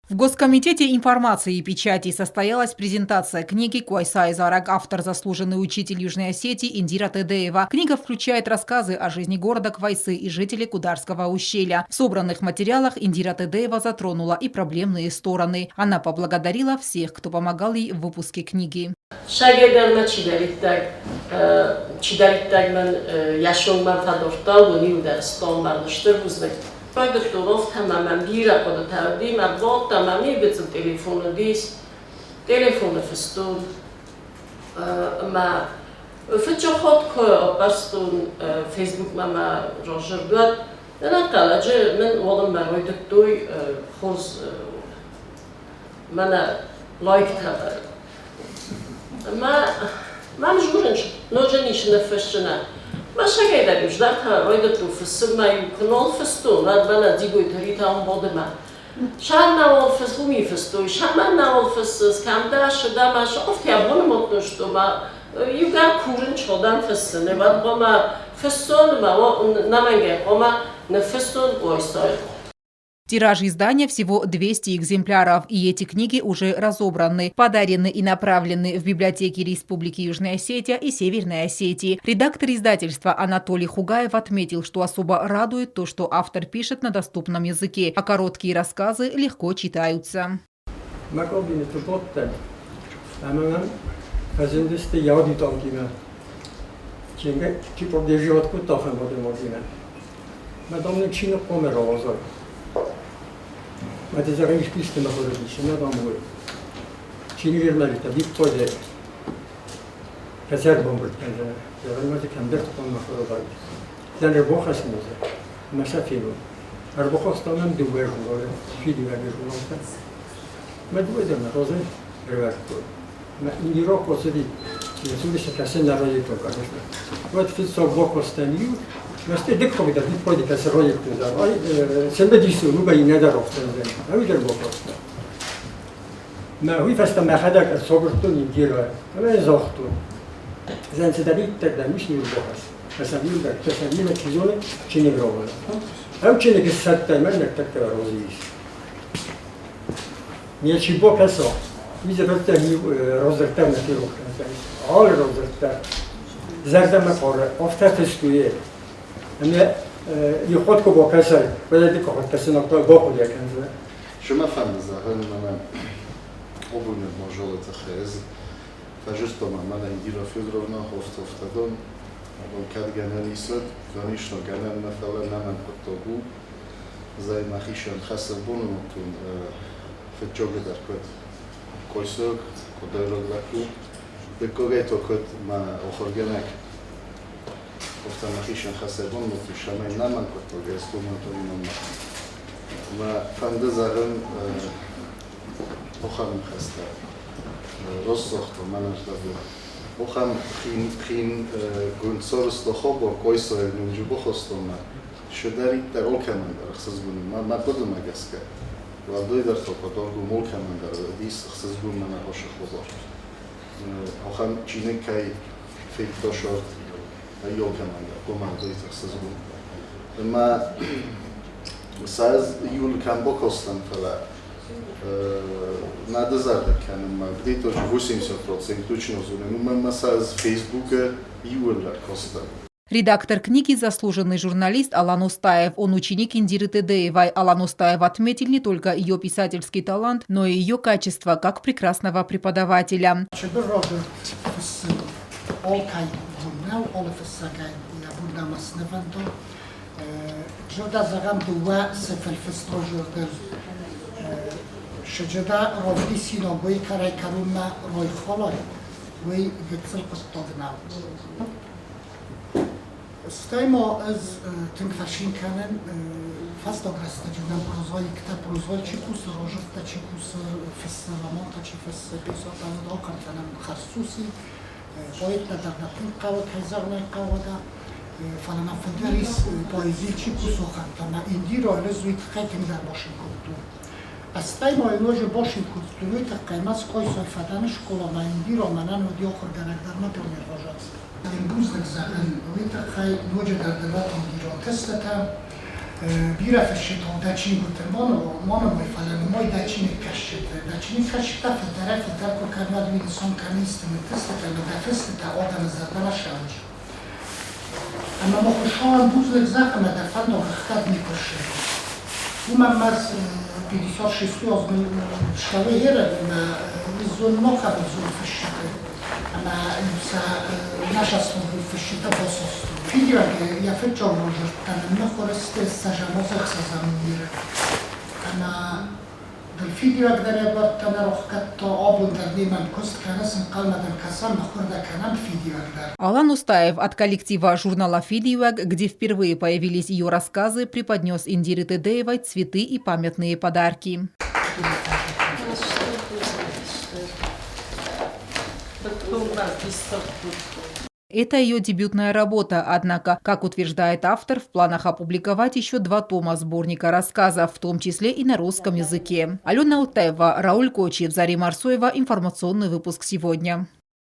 В Госкомитете информации и печати состоялась презентация книги «Къуайсайы зарӕг», автор заслуженный учитель Южной Осетии Индира Тедеева. Книга включает рассказы о жизни города Квайсы и жителей Кударского ущелья. В собранных материалах Индира Тедеева затронула и проблемные стороны. Она поблагодарила всех, кто помогал ей в выпуске книги. Чидӕриддӕр мӕн йӕ фӕдортау Райдыдтон афтӕ, мӕм бирӕ хъуыдытӕ уыди, мӕ бадтӕн, мӕм иу гыццыл телефон уыдис, телефоны фыстон ӕмӕ фыццаг хатт куы аппӕрстон Фейсбукмӕ мӕ раззырдуат, ӕнӕнхъӕлӕджы мын уалынмӕ райдыдтой хорз мӕнӕ лайктӕ дӕр. Ӕмӕ мӕм журын ноджы ницы ныффысджынӕ. Мӕ сӕгӕйдӕр-иу здӕхтӕ райдыдтон фыссынмӕ-иу куы нал фыстон, уӕд мӕнӕ Дзигойты Ритӕ уым бадымӕ. Сӕ науал фыс, уым фыстой, сӕмӕн науал фыссыс, кӕм дӕ, цы дӕ, мӕ сыгъуыфтӕ боны модтой, мӕ иугӕр курын чылдӕм фыссын, уӕд хъуамӕ фыссон ӕмӕ нӕмӕнгӕй хъуамӕ ныффыссон Къуайсайы. Тираж издания всего 200 экземпляров, и эти книги уже разобраны, подарены и направлены в библиотеки Республики Южная Осетия и Северной Осетии. Редактор издательства Анатолий Хугаев отметил, что особо радует то, что автор пишет на доступном языке, а короткие рассказы легко читаются. Мӕ кабинеты бадтӕн, ӕмӕ мӕм фӕзындысты йӕ танкимӕ. Чиныг чи поддерживать кодта ахӕм адӕймагимӕ. Мӕ дам нын чиныг хъуамӕ рауадзай. Мӕ ты зӕгъын исты мӕ хъуыдыдис, мӕ дам уый. Чиныг ӕрмӕджытӕ виппайды кӕцӕр бамбырд кӕндзӕнӕ. Зӕгъын мӕ дзы кӕмдӕрты хъуамӕ хъуыдыдаид. Дӕн ӕрбахӕссын дзы, мӕ сӕ фенон. Ӕрбахаста мӕм дыууӕ журналы, фидиуӕгы журналтӕ. Мӕ дыууӕ дӕр мӕ разы ӕрӕвӕрдтой. Мӕ Индира куы ацыди, кӕсы нӕ райдыдтон, конечно. Уӕд фыццаг бакастӕн иу, мӕ дыккаг дӕр виппайды кӕсы райдыдтон зӕгъ. Цымыдис у, уымӕй нӕ дӕр афтӕ уый дӕр бакастӕн. Мӕ уый фӕстӕ мӕхӕдӕг ӕрцагуырдтон Индирӕ ӕмӕ загътон, зӕн цыдӕриддӕр дӕм ис, не рбахӕсс. Кӕсӕн кӕсӕнимӕ чи зоны, чиныг рауадз. Ӕм чиныг ссардтай мӕ ныртӕккӕ разы ис. Не чи бакӕса, уый зӕрдӕ радзырдта мӕ ферох кӕндзӕн. Алы радзырдта зӕрдӕмӕ хъары, афтӕ фыст у ӕмӕ иу хатт куы бакӕсай, уӕд ӕй дыккаг хатт кӕсын бахъуыды кӕндзынӕ. Цы мӕ фӕнды зӕгъын, мӕнӕ обуйнаг мажолы тыххӕй ӕз фӕзыдтон мӕнӕ Индира Федоровна Хофтофтадон, абон кӕд гӕнӕн ис, уӕд, конечно, гӕнӕн нӕ, фӕлӕ нӕмӕн хъуыддаг у. Зӕй мӕхицӕн хӕсӕрбоны мӕтон фыццагыдӕр куыд къойсог, къуыдайраг лӕппу, дыккагӕй та куыд мӕ ахуыргӕнӕг. Афтӕ мӕхицӕн хӕсӕрбон мӕтон, цӕмӕй нӕмӕн хъуыддаг ӕз домӕнтон мӕнмӕ. Мӕ фӕнды зӕгъын ахӕм ныхӕстӕ. Раст загъта мӕнӕрдӕбон. Ахӕм хин, хин гундсорсто хабар Къойсайы нунджы бахастон мӕ. Цыдӕриддӕр алкӕмӕн дӕр ӕхсызгон у. Мӕ хъуыдымӕ гӕсгӕ, уӕлдайдӕр та Къуыдаргом алкӕмӕн дӕр уыдис ӕхсызгон мӕнӕ ацы хабар. Ахӕм чиныг кӕй федта сӕрд, ай алкӕмӕн дӕр хъуамӕ уыдаид ӕхсызгон. Ӕмӕ сӕ ӕз июлы кӕм бакастӕн, фӕлӕ нӕ дызӕрдыг кӕнын, где-то 80% точно зонын, уымӕн ӕмӕ сӕ ӕз Фейсбукы иууылдӕр кастӕн. Редактор книги – заслуженный журналист Алан Устаев. Он ученик Индиры Тедеевой. Алан Устаев отметил не только ее писательский талант, но и ее качество как прекрасного преподавателя. Зӕрдӕ зӕгъӕм дыууӕ сыфӕлфыстон зӕрдыл Сыджыда ровдисинон уый кӕрӕй-кӕронмӕ ройхолой, уый гыццыл хъуыддаг нӕу. Стӕй ма ӕз тынг фӕцин кӕнын, фӕстаг рӕстӕджы нӕм прозаиктӕ, прозой чи кусы, рожырдтӕ чи кусы, фыссы, романтӕ чи фыссы, пьесӕтӕ ахӕмтӕ нӕм хӕрзцъус и. Поэттӕ дӕр нӕ тынг хъӕуы, кӕй зӕгъын ӕй хъӕуы, да. Фӕлӕ нӕ фылдӕр ис поэзийы чи кусы, ахӕмтӕ. Ӕмӕ Индиры ӕз уый тыххӕй тынгдӕр бацин кодтон. Стӕй ма йын ноджы бацин кодтон уый тыххӕй, ӕмӕ Скъойсой фӕдӕны скъоламӕ Индира мӕнӕн уыди ахуыргӕнӕг дӕр мӕ пионервожатый. Йын бузныг зӕгъын уый тыххӕй ноджыдӕр дӕр Индирон тестытӕ. Бирӕ фысджытыл дӕ чингуыты ма фӕлӕ нымай дӕ чиныгкӕсджыты. Дӕ чиныгкӕсджытӕ фылдӕрӕй-фылдӕр куы кӕнӕд, уый нысан кӕны исты ныттыстытӕ ӕмӕ дӕ фыстытӕ адӕмы зӕрдӕмӕ ссӕуынц. Ӕмӕ ма Хуыцауӕн бузныг зӕгъ, ӕмӕ дӕ фӕндаг ӕхгӕд никуы ссыди. Уымӕн ма 56 азмӕ ссӕуы ерӕг ӕмӕ зон макӕбыл фысджыты ӕмӕ сӕ нӕсӕстон фысджытӕ басастой. Фидиуӕг йӕ фыццаг равзӕрдта ныммыхуыр сты ссӕзӕм ӕхсӕзӕм номеры. Ӕмӕ фидиуӕг дӕр ӕвӕрдта нӕ рох кодта, абон дӕр немӕ куыст кӕны, ӕнхъӕлмӕ дӕм кӕсӕм, мыхуыр дӕ кӕнӕм фидиуӕг дӕр. Алан Устаев от коллектива журнала «Фидиуӕг», где впервые появились ее рассказы, преподнес Индире Тедеевой цветы и памятные подарки. Это ее дебютная работа, однако, как утверждает автор, в планах опубликовать еще два тома сборника рассказов, в том числе и на русском языке. Алена Алтаева, Рауль Кочиев, Зари Марсоева. Информационный выпуск сегодня.